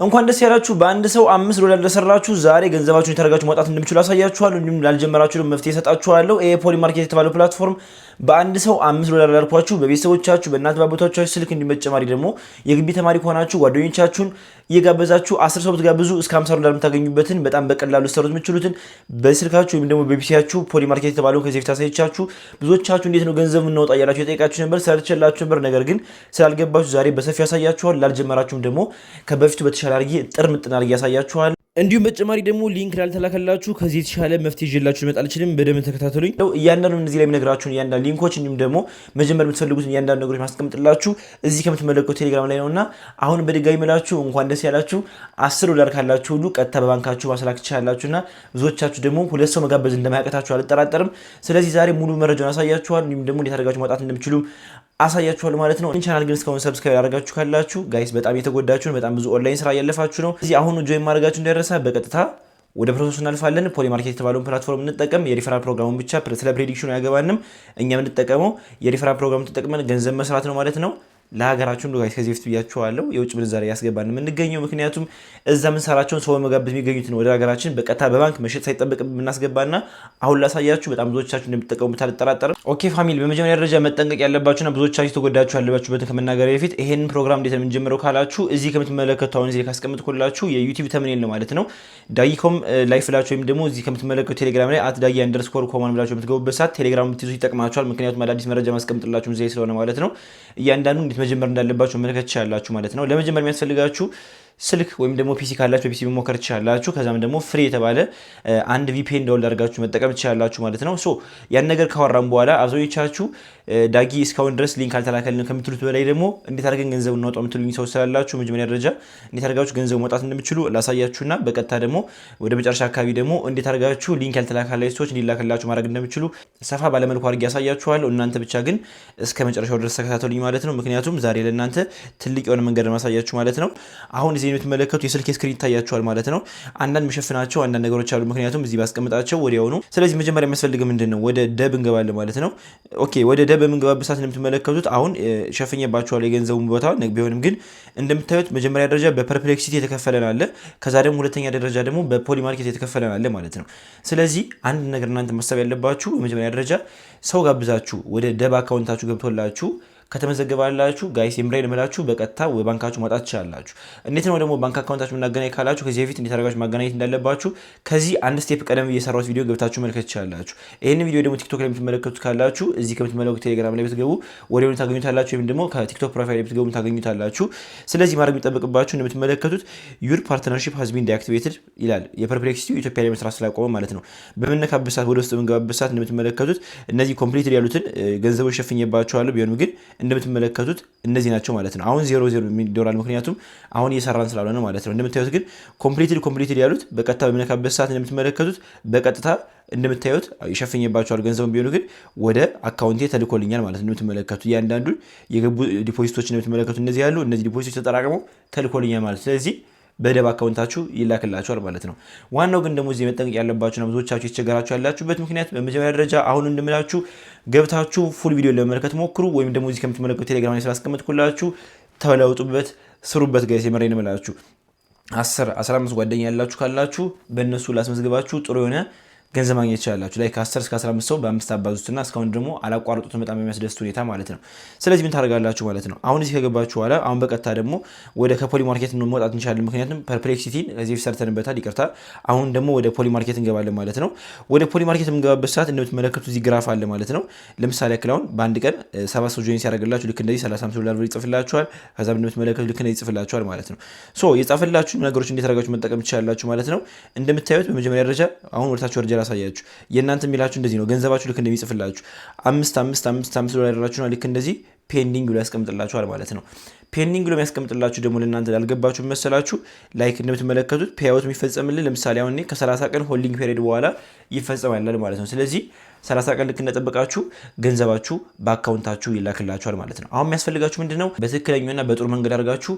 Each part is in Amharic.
እንኳን ደስ ያላችሁ። በአንድ ሰው 5 ዶላር ለሰራችሁ ዛሬ ገንዘባችሁን የታደርጋችሁ ማውጣት እንደምችሉ አሳያችኋለሁ። እንዲሁም ላልጀመራችሁ ደግሞ መፍትሄ እሰጣችኋለሁ። ይሄ Polymarket የተባለው platform በአንድ ሰው 5 ዶላር ላልኳችሁ በቤተሰቦቻችሁ፣ በእናት በአባቶቻችሁ ስልክ፣ እንዲሁም በተጨማሪ ደግሞ የግቢ ተማሪ ከሆናችሁ ጓደኞቻችሁን እየጋበዛችሁ 10 ሰው ብትጋብዙ እስከ 50 ዶላር የምታገኙበትን፣ በጣም በቀላሉ ሰሩት የምትችሉትን በስልካችሁ ወይም ደግሞ በ PC ያችሁ Polymarket የተባለውን ከዚህ በፊት አሳይቻችሁ ብዙዎቻችሁ እንዴት ነው ገንዘብ የምናወጣ እያላችሁ የጠየቃችሁ ነበር፣ ሰርቼላችሁ ነበር። ነገር ግን ስላልገባችሁ ዛሬ በሰፊው ያሳያችኋል። ላልጀመራችሁም ደግሞ ከበፊቱ በተሻለ አድርጌ ጥር ምጥን አድርጌ ያሳያችኋል። እንዲሁም በተጨማሪ ደግሞ link ላልተላከላችሁ ከዚህ የተሻለ መፍትሄ ይዤላችሁ ልመጣ አልችልም። በደንብ ተከታተሉኝ። እያንዳንዱ እዚህ ላይ የምነግራችሁን እያንዳንዱ link ኦች እንዲሁም ደግሞ መጀመር የምትፈልጉትን እያንዳንዱ ነገሮች ማስቀምጥላችሁ እዚህ ከምትመለከቱ ቴሌግራም ላይ ነውና አሁን በድጋሚ ምላችሁ እንኳን ደስ ያላችሁ። 10 ዶላር ካላችሁ ሁሉ ቀጥታ በባንካችሁ ማስላክ ትችላላችሁና ብዙዎቻችሁ ደግሞ ሁለት ሰው መጋበዝ እንደማያቅታችሁ አልጠራጠርም። ስለዚህ ዛሬ ሙሉ መረጃውን አሳያችኋል። እንዲሁም ደግሞ እንዴት አድርጋችሁ ማውጣት እንደምችሉ አሳያችኋል ማለት ነው። ቻናል ግን እስካሁን subscribe ያደረጋችሁ ካላችሁ guys በጣም የተጎዳችሁ ነው። በጣም ብዙ ኦንላይን ስራ እያለፋችሁ ነው። እዚህ አሁኑ join ማድረጋችሁ እንዳይረሳ። በቀጥታ ወደ process ኡ እናልፋለን። Polymarket የተባለውን platform እንጠቀም። የሪፈራል ፕሮግራሙን ብቻ፣ ስለ prediction ኑ አያገባንም። እኛ የምንጠቀመው የሪፈራል ፕሮግራሙን ተጠቅመን ገንዘብ መስራት ነው ማለት ነው። ለሀገራችን guys ከዚህ በፊት ብያችኋለሁ፣ የውጭ ምንዛሬ እያስገባን የምንገኘው ምክንያቱም እዛ የምንሰራቸውን ሰው በመጋበዝ የሚገኙትን ወደ ሀገራችን በቀጥታ በባንክ መሸጥ ሳይጠበቅ የምናስገባና አሁን ላሳያችሁ በጣም ብዙዎቻችሁ እንደምትጠቀሙበት አልጠራጠርም። Okay family፣ በመጀመሪያ ደረጃ መጠንቀቅ ያለባችሁና ብዙዎቻችሁ የተጎዳችሁ ያለባችሁበትን ከመናገር በፊት ይሄንን ፕሮግራም እንዴት ነው የምንጀምረው ካላችሁ እዚህ ከምትመለከቱ አሁን እዚህ ካስቀምጥኩላችሁ የ YouTube thumbnail ነው ማለት ነው። ዳጊኮም live ብላችሁ ወይም ደግሞ እዚህ ከምትመለከቱ ቴሌግራም ላይ @ዳጊ_ኮማን ብላችሁ የምትገቡበት ሰዓት ቴሌግራም ብትይዙ ይጠቅማችኋል። ምክንያቱም አዳዲስ መረጃ ማስቀምጥላችሁ እዚህ ስለሆነ ማለት ነው። እያንዳንዱ እንዴት መጀመር እንዳለባችሁ መመልከት ትችላላችሁ ማለት ነው። ለመጀመር የሚያስፈልጋችሁ ስልክ ወይም ደግሞ PC ካላችሁ በ PC መሞከር ትችላላችሁ። ከዛም ደግሞ free የተባለ አንድ VPN download አድርጋችሁ መጠቀም ትችላላችሁ ማለት ነው። So ያን ነገር ካወራም በኋላ አብዛኞቻችሁ ዳጊ እስካሁን ድረስ link አልተላከልንም ከምትሉት በላይ ደግሞ እንዴት አድርገን ገንዘብ እናውጣ የምትሉኝ ሰው ስላላችሁ መጀመሪያ ደረጃ እንዴት አድርጋችሁ ገንዘብ ማውጣት እንደምትችሉ ላሳያችሁና በቀጥታ ደግሞ ወደ መጨረሻ አካባቢ ደግሞ እንዴት አድርጋችሁ link ያልተላከላችሁ ሰዎች እንዲላክላችሁ ማድረግ እንደምትችሉ ሰፋ ባለመልኩ አድርጌ ያሳያችኋለሁ። እናንተ ብቻ ግን እስከ መጨረሻው ድረስ ተከታተሉኝ ማለት ነው። ምክንያቱም ዛሬ ለእናንተ ትልቅ የሆነ መንገድ ማሳያችሁ ማለት ነው። አሁን እዚህ የምትመለከቱ የስልክ screen ይታያችኋል ማለት ነው። አንዳንድ መሸፍናቸው አንዳንድ ነገሮች አሉ፣ ምክንያቱም እዚህ ባስቀምጣቸው ወዲያውኑ። ስለዚህ መጀመሪያ የሚያስፈልግ ምንድን ነው? ወደ ደብ እንገባለን ማለት ነው። Okay፣ ወደ ደብ በምንገባበት ሰዓት እንደምትመለከቱት አሁን ሸፍኜባችኋለሁ የገንዘቡን ቦታ። ቢሆንም ግን እንደምታዩት መጀመሪያ ደረጃ በ Perplexity የተከፈለን አለ። ከዛ ደግሞ ሁለተኛ ደረጃ ደግሞ በ Polymarket የተከፈለን አለ ማለት ነው። ስለዚህ አንድ ነገር እናንተ ማሰብ ያለባችሁ፣ በመጀመሪያ ደረጃ ሰው ጋብዛችሁ ወደ ደብ account ኣችሁ ገብቶላችሁ ከተመዘገባላችሁ guys የምሬን እምላችሁ በቀጥታ ወደ ባንካችሁ ማውጣት ትችላላችሁ። እንዴት ነው ደግሞ ባንክ account ኣችሁ የምናገናኝ ካላችሁ ከዚህ በፊት እንዴት አድርጋችሁ ማገናኘት እንዳለባችሁ ከዚህ አንድ step ቀደም እየሰራሁት ቪዲዮ ገብታችሁ መልከት ትችላላችሁ። ይህን ቪዲዮ ደግሞ ቲክቶክ ላይ የምትመለከቱት ካላችሁ እዚህ ከምትመለከቱት ቴሌግራም ላይ ብትገቡ ወዲያውኑ ታገኙታላችሁ፣ ወይም ደግሞ ከቲክቶክ profile ላይ ብትገቡ ታገኙታላችሁ። ስለዚህ ማድረግ የሚጠበቅባችሁ እንደምትመለከቱት "Your partnership has been deactivated" ይላል። የ Perplexity ኢትዮጵያ ላይ መስራት ስላቆመ ማለት ነው። በምነካበት ሰዓት፣ ወደ ውስጥ በምንገባበት ሰዓት እንደምትመለከቱት እነዚህ completed ያሉትን ገንዘቦች ሸፍኜባቸዋለሁ። ቢሆንም ግን እንደምትመለከቱት እነዚህ ናቸው ማለት ነው። አሁን 0 0 ዶላር፣ ምክንያቱም አሁን እየሰራን ስላልሆነ ማለት ነው። እንደምታዩት ግን completed completed ያሉት በቀጥታ በምነካበት ሰዓት እንደምትመለከቱት በቀጥታ እንደምታዩት ይሸፍኝባቸዋል። ገንዘቡ ቢሆኑ ግን ወደ account ኤ ተልኮልኛል ማለት ነው። እንደምትመለከቱት እያንዳንዱ የገቡ deposit ኦች እንደምትመለከቱ እነዚህ ያሉ እነዚህ deposit ኦች ተጠራቅመው ተልኮልኛል ማለት። ስለዚህ በደብ account ኣችሁ ይላክላችኋል ማለት ነው። ዋናው ግን ደግሞ እዚህ መጠንቀቅ ያለባችሁና ብዙዎቻችሁ የተቸገራችሁ ያላችሁበት ምክንያት በመጀመሪያ ደረጃ አሁን እንደምላችሁ ገብታችሁ full ቪዲዮ ለመመልከት ሞክሩ፣ ወይም ደግሞ እዚህ ከምትመለከቱ ቴሌግራም ላይ ስላስቀመጥኩላችሁ ተለውጡበት፣ ስሩበት guys። የምሬን እምላችሁ 10 15 ጓደኛ ያላችሁ ካላችሁ በእነሱ ላስመዝግባችሁ ጥሩ የሆነ ገንዘብ ማግኘት ይችላላችሁ። ላይ ከ10 እስከ 15 ሰው በአምስት አባዙትና እስካሁን ደግሞ አላቋረጡትም በጣም የሚያስደስት ሁኔታ ማለት ነው። ስለዚህ ምን ታደርጋላችሁ ማለት ነው። አሁን እዚህ ከገባችሁ በኋላ አሁን በቀጥታ ደግሞ ወደ ከ Polymarket መውጣት እንችላለን። ምክንያቱም Perplexity ን ከዚህ በፊት ሰርተንበታል፣ ይቅርታ። አሁን ደግሞ ወደ Polymarket እንገባለን ማለት ነው። ወደ Polymarket የምንገባበት ሰዓት እንደምትመለከቱ እዚህ graph አለ ማለት ነው። ለምሳሌ ያክል አሁን በአንድ ቀን ሰባት ሰው join ሲያደርግላችሁ ልክ እንደዚህ 35 ዶላር ብር ይጽፍላችኋል። ከዛም እንደምትመለከቱ ልክ እንደዚህ ይጽፍላችኋል ማለት ነው። So የጻፈላችሁ ነገሮች እንዴት አድርጋችሁ መጠቀም ትችላላችሁ ማለት ነው። እንደምታዩት በመጀመሪያ ደረጃ አሁን ወደታች ወርጄ ላሳያችሁ። የእናንተ የሚላችሁ እንደዚህ ነው። ገንዘባችሁ ልክ እንደሚጽፍላችሁ 5 5 5 5 ዶላር ያደራችሁና ልክ እንደዚህ pending ብሎ ያስቀምጥላችኋል ማለት ነው። Pending ብሎ የሚያስቀምጥላችሁ ደግሞ ለእናንተ ላልገባችሁ መሰላችሁ like እንደምትመለከቱት payout የሚፈጸምልን ለምሳሌ አሁን እኔ ከ30 ቀን holding period በኋላ ይፈጸማል ማለት ነው። ስለዚህ 30 ቀን ልክ እንደጠበቃችሁ ገንዘባችሁ በ account ኣችሁ ይላክላችኋል ማለት ነው። አሁን የሚያስፈልጋችሁ ምንድነው? በትክክለኛውና በጥሩ መንገድ አድርጋችሁ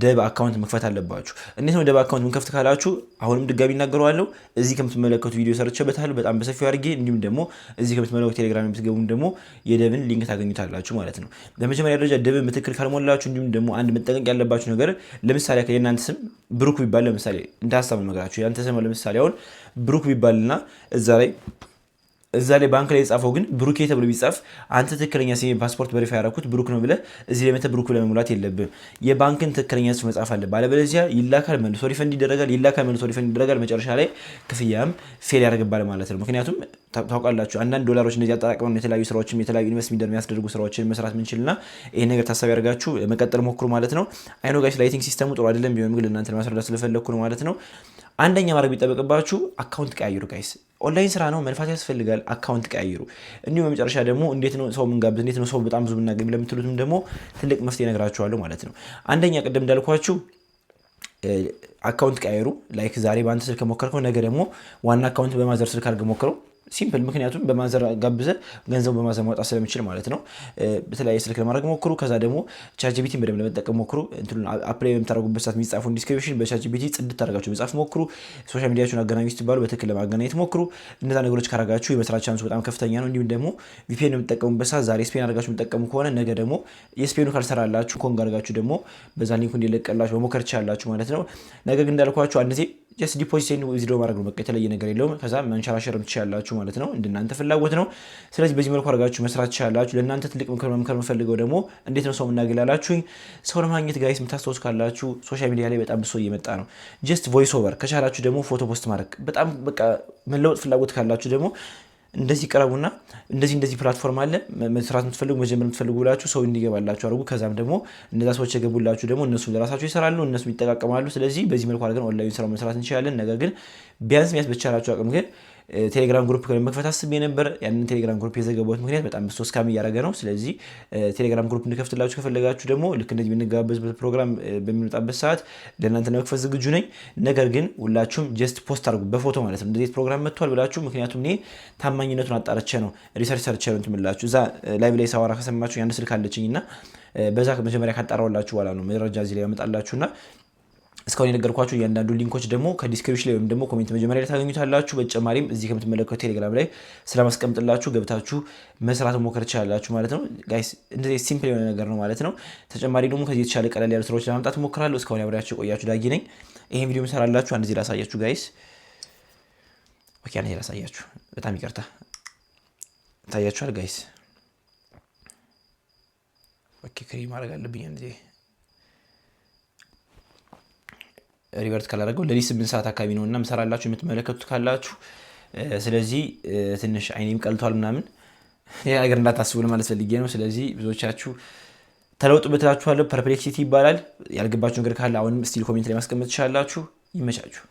ደብ account መክፈት አለባችሁ። እንዴት ነው ደብ account ምንከፍት ካላችሁ አሁንም ድጋሚ እናገረዋለሁ። እዚህ ከምትመለከቱ ቪዲዮ ሰርቼበታለሁ በጣም በሰፊው አድርጌ፣ እንዲሁም ደግሞ እዚህ ከምትመለከቱ ቴሌግራም የምትገቡም ደግሞ የደብን link ታገኙታላችሁ ማለት ነው። በመጀመሪያ ደረጃ ደብን በትክክል ካልሞላችሁ፣ እንዲሁም ደግሞ አንድ መጠንቀቅ ያለባችሁ ነገር ለምሳሌ የእናንተ ስም ብሩክ ቢባል፣ ለምሳሌ እንደ ሀሳብ ነው የምነግራችሁ። የአንተ ስም ለምሳሌ አሁን ብሩክ ቢባልና እዛ ላይ ባንክ ላይ የጻፈው ግን ብሩኬ ተብሎ ቢጻፍ አንተ ትክክለኛ ስሜ ፓስፖርት verify ያደረኩት ብሩክ ነው ብለህ እዚህ ላይ መተህ ብሩክ ብለህ መሙላት የለብህም። የባንክን ትክክለኛ ጽሑፍ መጻፍ አለብህ። አለበለዚያ ይላካል፣ መልሶ refund ይደረጋል፣ ይላካል፣ መልሶ refund ይደረጋል። መጨረሻ ላይ ክፍያም fail ያደርግባል ማለት ነው። ምክንያቱም ታውቃላችሁ አንዳንድ ዶላሮች እንደዚህ አጠራቅመን የተለያዩ ስራዎችን የተለያዩ invest የሚያስደርጉ ስራዎችን መስራት ምንችልና ይሄን ነገር ታሳቢ ያደርጋችሁ መቀጠል ሞክሩ ማለት ነው። I know guys፣ lighting system ኡ ጥሩ አይደለም፣ ቢሆንም ግን ለእናንተ ለማስረዳት ስለፈለግኩ ነው ማለት ነው። አንደኛ ማድረግ ቢጠበቅባችሁ account ቀያይሩ guys። ኦንላይን ስራ ነው፣ መልፋት ያስፈልጋል። Account ቀያይሩ። እንዲሁም በመጨረሻ ደግሞ እንዴት ነው ሰው ምንጋብዝ፣ እንዴት ነው ሰው በጣም ብዙ ምናገኝ ለምትሉትም ደግሞ ትልቅ መፍትሄ እነግራችኋለሁ ማለት ነው። አንደኛ ቅድም እንዳልኳችሁ account ቀያይሩ። Like ዛሬ በአንተ ስልክ ከሞከርከው ነገ ደግሞ ዋና account በ mother ስልክ አድርገህ ሞክረው። Simple። ምክንያቱም በ mother ጋብዘህ ገንዘቡ በ mother ማውጣት ስለምችል ማለት ነው። በተለያየ ስልክ ለማድረግ ሞክሩ። ከዛ ደግሞ ChatGPT ን በደንብ ለመጠቀም ሞክሩ። እንትኑን apply በምታደርጉበት ሰዓት የሚጻፈውን description በ ChatGPT ጽድት አድርጋችሁ መጻፍ ሞክሩ። Social media ችሁን አገናኙ ስትባሉ በትክክል ለማገናኘት ሞክሩ። እነዛ ነገሮች ካረጋችሁ የመስራት chance ኡ በጣም ከፍተኛ ነው። እንዲሁም ደግሞ VPN የምትጠቀሙበት ሰዓት ዛሬ ስፔን አድርጋችሁ የምትጠቀሙ ከሆነ ነገ ደግሞ የስፔኑ ካልሰራላችሁ ኮንግ አድርጋችሁ ደግሞ በዛ link ኡ እንዲለቀላችሁ መሞከር ትችላላችሁ ማለት ነው። ነገር ግን እንዳልኳችሁ አንድ ጊዜ just deposit withdraw ማድረግ ነው። በቃ የተለየ ነገር የለውም። ከዛ መንሸራሸርም ትችላላችሁ ማለት ነው። እንደናንተ ፍላጎት ነው። ስለዚህ በዚህ መልኩ አድርጋችሁ መስራት ትችላላችሁ። ለእናንተ ትልቅ ምክር መምከር የምፈልገው ደግሞ እንዴት ነው ሰው የምናገኝ ላላችሁኝ፣ ሰው ለማግኘት guys የምታስታውሱ ካላችሁ social media ላይ በጣም ብሶ እየመጣ ነው። Just voice over ከቻላችሁ ደግሞ ፎቶ post ማድረግ፣ በጣም በቃ መለወጥ ፍላጎት ካላችሁ ደግሞ እንደዚህ ቀረቡና እንደዚህ እንደዚህ platform አለ መስራት የምትፈልጉ፣ መጀመር የምትፈልጉ ብላችሁ ሰው እንዲገባላችሁ አድርጉ። ከዛም ደግሞ እነዛ ሰዎች የገቡላችሁ ደግሞ እነሱ ለራሳቸው ይሰራሉ፣ እነሱ ይጠቃቀማሉ። ስለዚህ በዚህ መልኩ አድርገን ኦንላይን ስራው መስራት እንችላለን። ነገር ግን ቢያንስ ቢያንስ በቻላችሁ አቅም ግን ቴሌግራም group መክፈት አስቤ ነበር። ያንን ቴሌግራም group የዘገባሁት ምክንያት በጣም ብሶ scam እያደረገ ነው። ስለዚህ ቴሌግራም group እንድከፍትላችሁ ከፈለጋችሁ ደግሞ ልክ እንደዚህ የምንጋበዝበት ፕሮግራም በሚመጣበት ሰዓት ለእናንተ ለመክፈት ዝግጁ ነኝ። ነገር ግን ሁላችሁም just post አድርጉ በፎቶ ማለት ነው። እንደዚህ ፕሮግራም መጥቷል ብላችሁ፣ ምክንያቱም እኔ ታማኝነቱን አጣርቼ ነው፣ research ሰርቼ ነው እንትን የምላችሁ። እዛ live ላይ ሳወራ ከሰማችሁ የአንድ ስልክ አለችኝ እና በዛ መጀመሪያ ካጣራሁላችሁ በኋላ ነው መረጃ እዚህ ላይ ያመጣላችሁና እስካሁን የነገርኳችሁ እያንዳንዱ link ኦች ደግሞ ከ description ላይ ወይም ደግሞ comment መጀመሪያ ላይ ታገኙታላችሁ። በተጨማሪም እዚህ ከምትመለከቱ ቴሌግራም ላይ ስለማስቀምጥላችሁ ገብታችሁ መስራት መሞከር ትችላላችሁ ማለት ነው። Guys፣ እንደዚህ simple የሆነ ነገር ነው ማለት ነው። ተጨማሪ ደግሞ ከዚህ የተሻለ ቀለል ያሉ ስራዎች ለማምጣት እሞክራለሁ። እስካሁን አብሬያችሁ የቆያችሁ ዳጊ ነኝ። ይሄን ቪዲዮ ምሰራላችሁ አንድ ዜ ላሳያችሁ guys። Okay፣ አንድ ዜ ላሳያችሁ። በጣም ይቅርታ፣ ታያችኋል guys። Okay፣ ክሪ ማድረግ አለብኝ አንድ ዜ revert ካላደረገው። ለሊት 8 ሰዓት አካባቢ ነው እና ምሰራላችሁ የምትመለከቱት ካላችሁ፣ ስለዚህ ትንሽ አይኔም ቀልቷል ምናምን ሌላ ነገር እንዳታስቡ ለማለት ፈልጌ ነው። ስለዚህ ብዙዎቻችሁ ተለውጡበት እላችኋለሁ። Perplexity ይባላል። ያልገባችሁ ነገር ካለ አሁንም still comment ላይ ማስቀመጥ ትችላላችሁ። ይመቻችሁ።